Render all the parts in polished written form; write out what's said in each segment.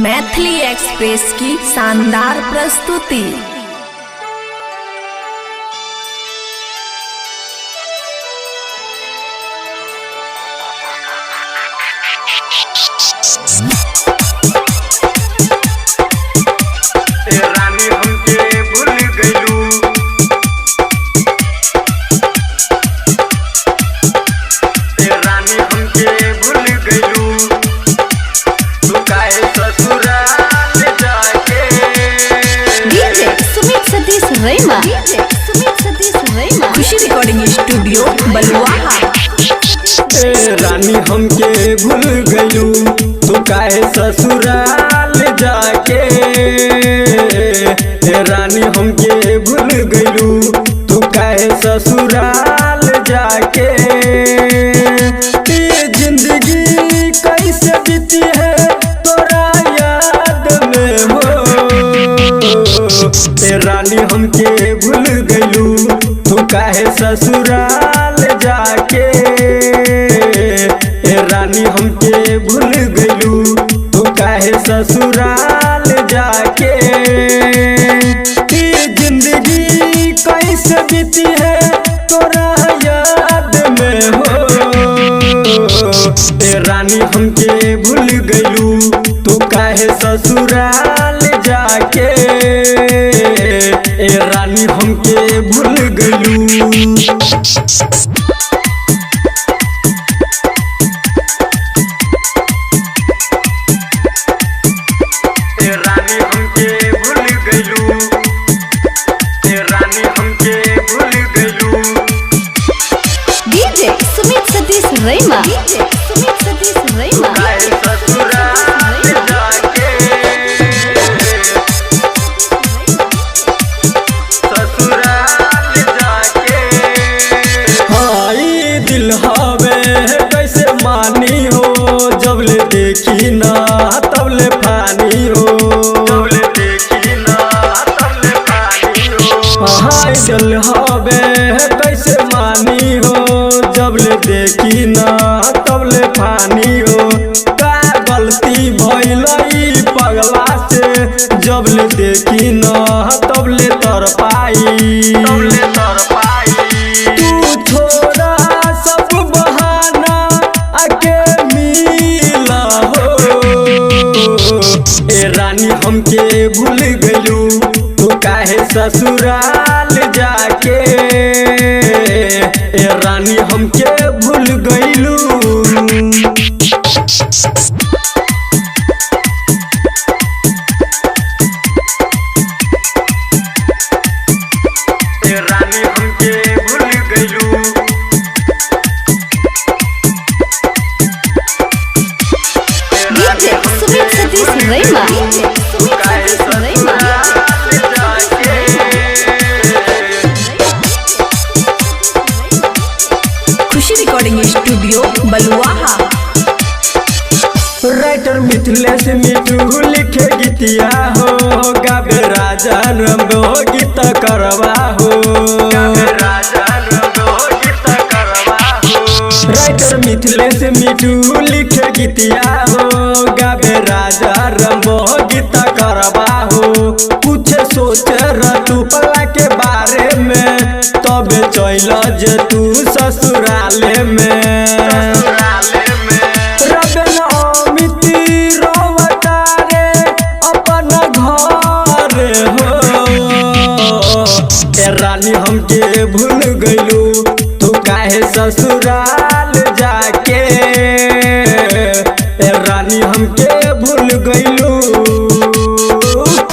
Maithili express की शानदार प्रस्तुति। रानी हमके भूल गइलू, रानी हमके भूल गइलू, तू काहे ससुराल जाके। DJ Sumit Satish Raima, DJ Sumit Satish Raima. Khushi recording studio Baluaha. ए रानी हमके भूल गइलू, तू काहे ससुराल जाके। ए रानी हमके भूल गइलू, तू काहे ससुराल जाके। ये जिंदगी कैसे बीती है तोरा याद में हो। ए रानी हमके भूल गइलू, तू काहे ससुराल जाके। ए रानी हमके भूल गइलू, तू काहे ससुराल जाके। ये जिंदगी कैसे बीती है तोरा याद में हो। ए रानी हमके भूल गइलू, तू काहे ससुराल जाके। ए रानी हमके भूल गइलू। रानी हमके भूल गइलू, रानी हमके भूल गइलू। DJ Sumit Satish Raima, DJ Sumit Satish Raima. काहे ससुराल जाके, ससुराल जाके। हाँ ई दिल हवे कैसे मानी हो, जब ले देखी ना तब ले फानी हो, जब ले देखी ना तब ले फानी हो। हाँ ई दिल हवे कैसे मानी हो, जब ले देखी ना तब ले फानी हो। का गलती भइल ई पगला से, जब ले देखी ना तब ले तर पाई, तब ले तर पाई। तू छोड़ा सब बहाना आके मिला हो। ए रानी हमके भूल गइलू, तू काहे ससुराल जाके। ए रानी हमके भूल गइलू। रानी हमके भूल गइलू, DJ Sumit Satish Raima, DJ Sumit काहे सतीश रैमा। ससुराल जाके। Khushi recording studio Baluaha. Writer Mithilesh Mithu लिखे गीतिया हो, गावे राजा रंगो गीत करवा हो, गावे राजा रंगो गीत करवा हो। राइटर मिथिलेश मिठू लिखे गीतिया हो, गावे राजा रंगो गीत करवा हो। कुछ सोच तू पला के बारे में, तब चल जे तू ससुराले में, ससुराले में। रबन अमित रोवता रे अपन घर हो। ए रानी हमके भूल गइलू, तू काहे ससुराल जाके। ए रानी हमके भूल गइलू।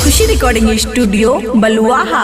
खुशी रिकॉर्डिंग स्टूडियो बलुआहा।